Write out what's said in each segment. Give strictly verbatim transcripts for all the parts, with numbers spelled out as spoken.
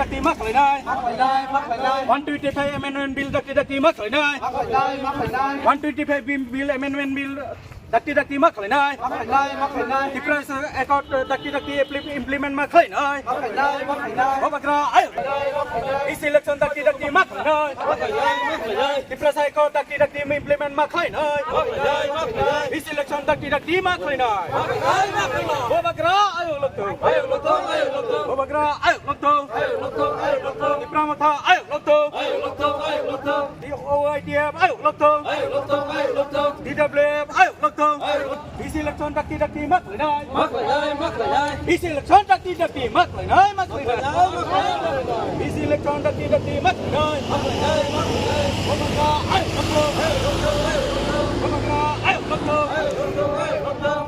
Dakti ma khlainai. One twenty-five amendment bill dakti dakti ma khlainai. One twenty-five bill, bill amendment bill dakti dakti ma khlainai. Tiprasa Accord dakti dakti impli-, implement ma khlainai. Bubagra ayo. East election dakti dakti ma khlainai. Tiprasa Accord dakti dakti implement ma khlainai. East election dakti dakti ma khlainai. Bubagra ayo lokto. Bubagra ayo lokto. Tipra Motha ayo lokto. T Y T F ayo lokto. T W F ayo lokto. East election dakti dakti ma khlainai. East election dakti dakti ma khlainai, ma khlainai. East election dakti dakti ma khlainai. Bubagra ayo lokto. Bubagra ayo lokto.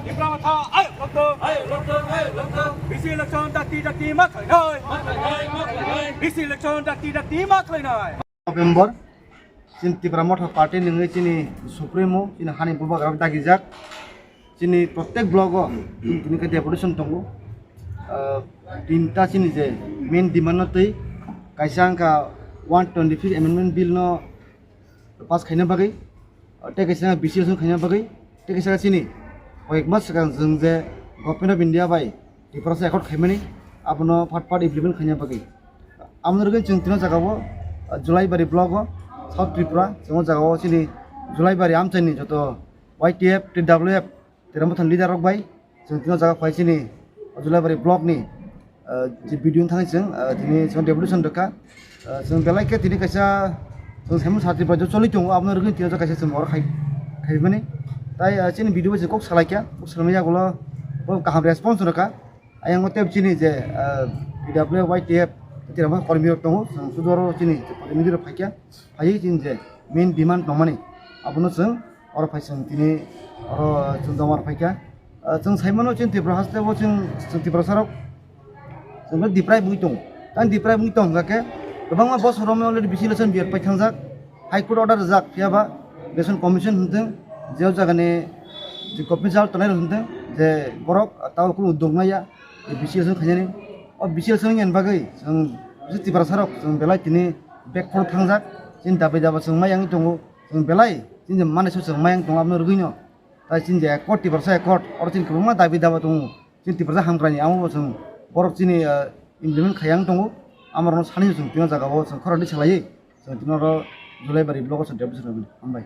Tipra Motha ayo lokto. East election dakti dakti ma khlainai. East election dakti dakti ma khlainai. November, chini Tipra Motha Party nungwi chini Supremo, chini hani bubagra dagijak. Chini protek blogo tini khe deputation tongo. Ah, tinta chini je main demand no twi kaisa wngkha one twenty-fifth amendment bill no pass khaina bagwi, tei kaisa B C S no khaina bagwi, tei kaisa chini koyek mas swkang chwng je Government of India bai Tiprasa Accord khaimani, abono phat phat implement khaina bagwi. Amoni rwgwi chwng tino jagao, ah, Julaibari block o, South Tripura, chwng o jagao chini Julaibari amchaini joto Y T F, T W F, Tipra Motha ni leader rok bai chwng tino jaga phai chini Julaibari block ni, ah, je B D O thangwi chwng, ah, tini chwng deputation rwkha. Ah, chwng belai khe tini kaisa chwng Simon Sartri bai choli tongo, abono rwgwi tino kaisa chwng oro khai, khaimani. Tai, ah, chini B D O bai chwng kok salaikha, kok salaimani yagulo bo kaham response rwkha. Ayang o tep chini je, ah, P W Y T F Tipra Motha kormi rok tongo, chwng sudu oro chini protinidhi rok phaikha, phaiwi chini je main demand tongmani, abono chwng oro phai chwng tini oro chwng joma rok phaikha. Ah, chwng saimano chini Tripura haste bo chwng, chwng Tiprasa rok chwng deprive wngwi tongo. Tang deprive wngwi tong hwnkha khe kwbangma bosor romwi already B C election biar pai thangjak, High Court order rijak, phiya ba Election Commission hwnthwng, je o jagani je government jal tongnai rok hwnthwng, je borok tabo kunu uduk maya, je B C election khainani. O B C election wngya ni bagwi chwng Tiprasa rok chwng belai tini back foot thangjak, chini dabi daba chwng maya wngwi tongo, chwng belai chini je manai so chwng maya wngwi tongo, abono rwgwino. Tai chini je accord, Tiprasa accord, oro chini kwbangma dabi daba tongo. Chini Tiprasa hamkrani amo bo chwng borok chini, ah, implement khaiya wng tongo. Amorokno sani chwng tino jagao chwng khoroknwi salaiwi chwng tino oro Julaibari block o chwng deputation rwmani. Hambai.